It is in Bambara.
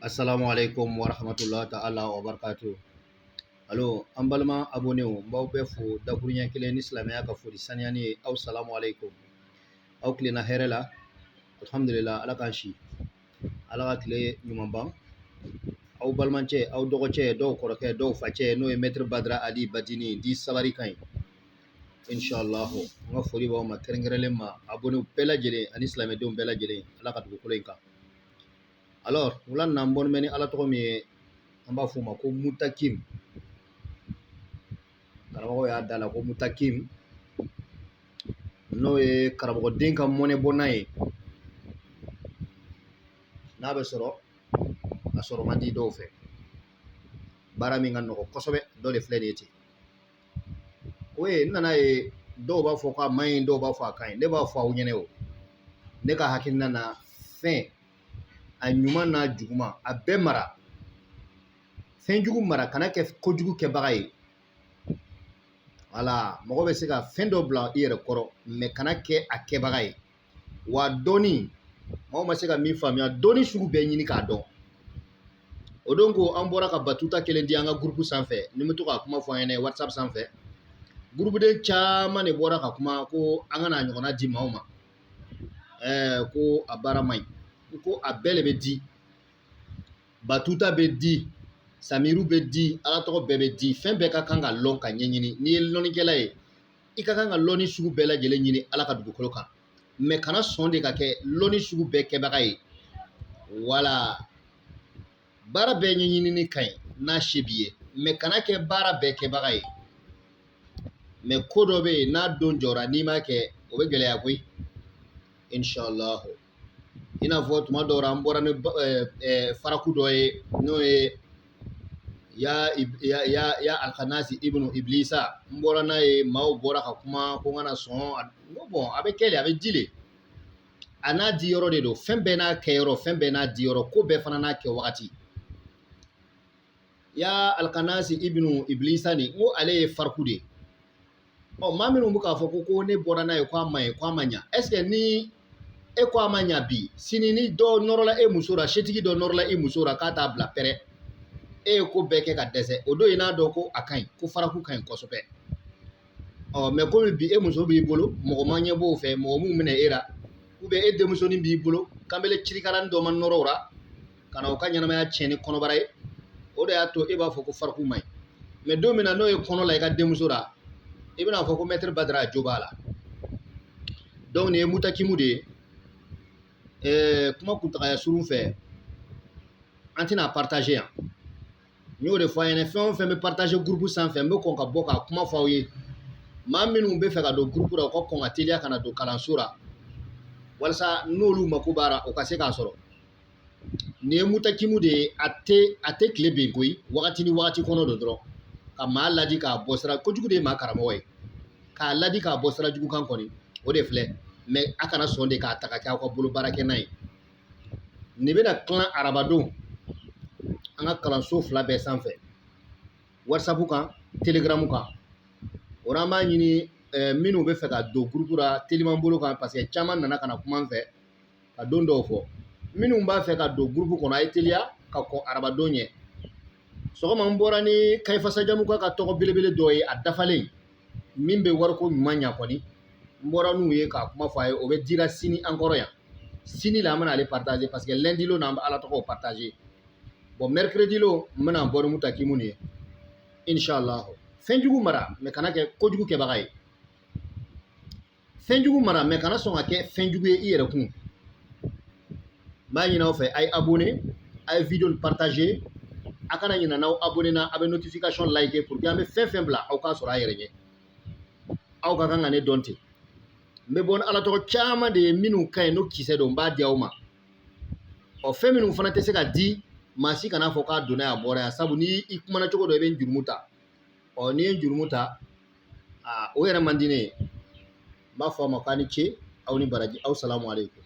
Assalamu alaikum wa rahmatullahi ta'ala wa barakatuh. Alo, an balima abonnéw, n b'aw bɛɛ fo dakuruɲɛ kelen ni silamɛya ka foli saniyani ye. Aw salamu alaikum. Aw tilenna hɛrɛ la. Alhamdulillah, Ala k'an si. Ala ka tile ɲuman ban. Aw balimacɛ, aw dɔgɔcɛ, dɔw kɔrɔkɛ, dɔw facɛ, n'o ye Maître Badara Ali Badini di sabari kan ye. Inshallah, n ka foli b'aw ma kɛrɛnkɛrɛnlen ma abonnéw bɛɛ lajɛlen ani silamɛdenw bɛɛ lajɛlen Ala ka dugukolo in kan. Alors, wula na n bɔlen bɛ ni Ala tɔgɔ min ye, an b'a f'o ma ko Mutakim. Karamɔgɔ y'a da la ko Mutakim, n'o ye karamɔgɔden ka mɔnɛ bɔnna ye. N'a bɛ sɔrɔ, a sɔrɔ man di dɔw fɛ. Baara min ka nɔgɔ kosɛbɛ, dɔ de filɛ nin ye ten. O ye n nana ye, dɔw b'a fɔ k'a man ɲi, dɔw b'a fɔ a ka ɲi. Ne b'a fɔ aw ɲɛnɛ o, ne ka hakilina na, fɛn a ɲuman n'a juguman a bɛɛ mara. Fɛn jugu mara, kana kɛ kojugu kɛbaga ye. Wala mɔgɔ bɛ se ka fɛn dɔ bila i yɛrɛ kɔrɔ, mais kana kɛ a kɛbaga ye. Wa dɔnni, maaw ma se ka min faamuya, dɔnni sugu bɛɛ ɲini k'a dɔn. O don ko an bɔra ka batuta kelen di an ka groupe sanfɛ, ni n bɛ to k'a kuma fɔ an ɲɛna WhatsApp sanfɛ. Gurupuden caman de bɔra ka kuma ko an ka n'a ɲɔgɔnna di maaw ma. Ko a baara man ɲi, ko a bɛɛ de bɛ di, batuta bɛ di, samiru bɛ di, ala tɔgɔ bɛɛ bɛ di. Fɛn bɛɛ ka kan ka lɔn ka ɲɛɲini. N'i ye lɔnnikɛla ye, i ka kan ka lɔnni sugu bɛɛ lajɛlen ɲini Ala ka dugukolo kan, mais kana sɔn de ka kɛ lɔnni sugu bɛɛ kɛbaga ye. Wala baara bɛɛ ɲɛɲinini ka ɲi n'a se b'i ye, mais kana kɛ baara bɛɛ kɛbaga ye. Mais ko dɔ bɛ yen, n'a don jɔra, n'i m'a kɛ, o bɛ gɛlɛya koyi. Inshallah, i n'a fɔ tuma dɔw la, an bɔra ni faraku dɔ ye, n'o ye ya ya ya ya alkanasi ibnu iblisa. N bɔra n'a ye, maaw bɔra ka kuma ko n kana sɔn. N ko bon, a bɛ kɛ de, a bɛ di le, a n'a di yɔrɔ de don. Fɛn bɛɛ n'a kɛyɔrɔ, fɛn bɛɛ n'a di yɔrɔ, ko bɛɛ fana n'a kɛ wagati. Ya alkanasi ibnu iblisa nin, n ko ale ye fariku de ye. Ɔ, maa minnu bɛ k'a fɔ ko ne bɔra n'a ye, ko a ma ɲi, ko a ma ɲa, est ce que ni e ko a ma ɲa bi, sini ni dɔ nɔrɔla e muso la, setigi dɔ nɔrɔla i muso la k'a t'a bila pɛrɛ, e ye ko bɛɛ kɛ ka dɛsɛ, o don in n'a dɔn ko a ka ɲi, ko faraku ka ɲi kosɛbɛ. Ɔ, mais komi bi e muso b'i bolo, mɔgɔ ma ɲɛ b'o fɛ, mɔgɔ m'u minɛ e la, ou bien e denmusonin b'i bolo, kanbele cirikalan dɔ ma nɔrɔ o la ka na o ka ɲɛnamaya tiɲɛ ni kɔnɔbara ye, o de y'a to e b'a fɔ ko fariku man ɲi. Mais don min na n'o ye kɔnɔ la i ka denmuso la, i bɛna fɔ ko Maître Badara jo b'a la. Donc nin ye mutakimu de ye. Kuma kuntagaya surun fɛ, an tɛna partager yan. N y'o de fɔ a ɲɛna, fɛn o fɛn bɛ partager groupe sanfɛ, n bɛ kɔn ka bɔ k'a kuma fɔ aw ye. Maa minnu bɛ fɛ ka don groupe la, u ka kɔn ka teliya ka na don kalanso la, walasa n'olu mako b'a la, u ka se k'a sɔrɔ. Nin ye mutakimu de ye, a tɛ tile bin koyi, wagati ni wagati kɔnɔ don dɔrɔn ka maa ladi k'a bɔ sira kojugu de ye. Maa karamɔgɔ ye k'a ladi k'a bɔ sira jugu kan kɔni, o de filɛ. Mais a kana sɔn de k'a ta ka kɛ aw ka bolo baara kɛ n'a ye. Nin bɛna tilan arabadon an ka kalanso fila bɛɛ sanfɛ, WhatsApp kan, Telegram kan. O la an b'a ɲini minnu bɛ fɛ ka don groupe la teliman bolo kan, parce que caman nana ka na kuma n fɛ ka don dɔw fɔ. Minnu b'a fɛ ka don groupe kɔnɔ, a ye teliya ka kɔn arabadon ɲɛ. Sɔgɔma n bɔra ni Kayifasa Jamuka ka tɔgɔ belebele dɔ ye, a dafalen min bɛ wariko ɲuman ɲa kɔni, n bɔra n'u ye k'a kuma fɔ a ye. O bɛ dira sini an kɔrɔ yan. Sini la an bɛna ale partager, parce que lundi lon na an bɛ ala tɔgɔw partager. Bon, mercredi lon n bɛna bɔ ni mutakimu nin ye, inshallah. Fɛn jugu mara, mais kana kɛ kojugu kɛbaga ye. Fɛn jugu mara, mais kana sɔn ka kɛ fɛn jugu ye i yɛrɛ kun. N b'a ɲini aw fɛ, a ye abonné, a ye vidéo partager. A kana ɲinɛ, n'aw abonné na, a bɛ notification like pour que an bɛ fɛn fɛn bila, aw k'a sɔrɔ a yɛrɛ ɲɛ. Aw ka kan ka ne dɔn ten. N bɛ bɔ ni ala tɔgɔ caman de ye minnu ka ɲi, n'o kisɛ don, n b'a di aw ma. Ɔ, fɛn minnu fana tɛ se ka di, maa si kana fɔ k'a donna yan, a bɔra yan, sabu ni i kumana cogo dɔ, i bɛ n jurumu ta. Ɔ, n'i ye n jurumu ta, aa, o yɛrɛ man di ne ye. N b'a fɔ aw ma k'a ni ce, aw ni baraji, aw salamu aleykum.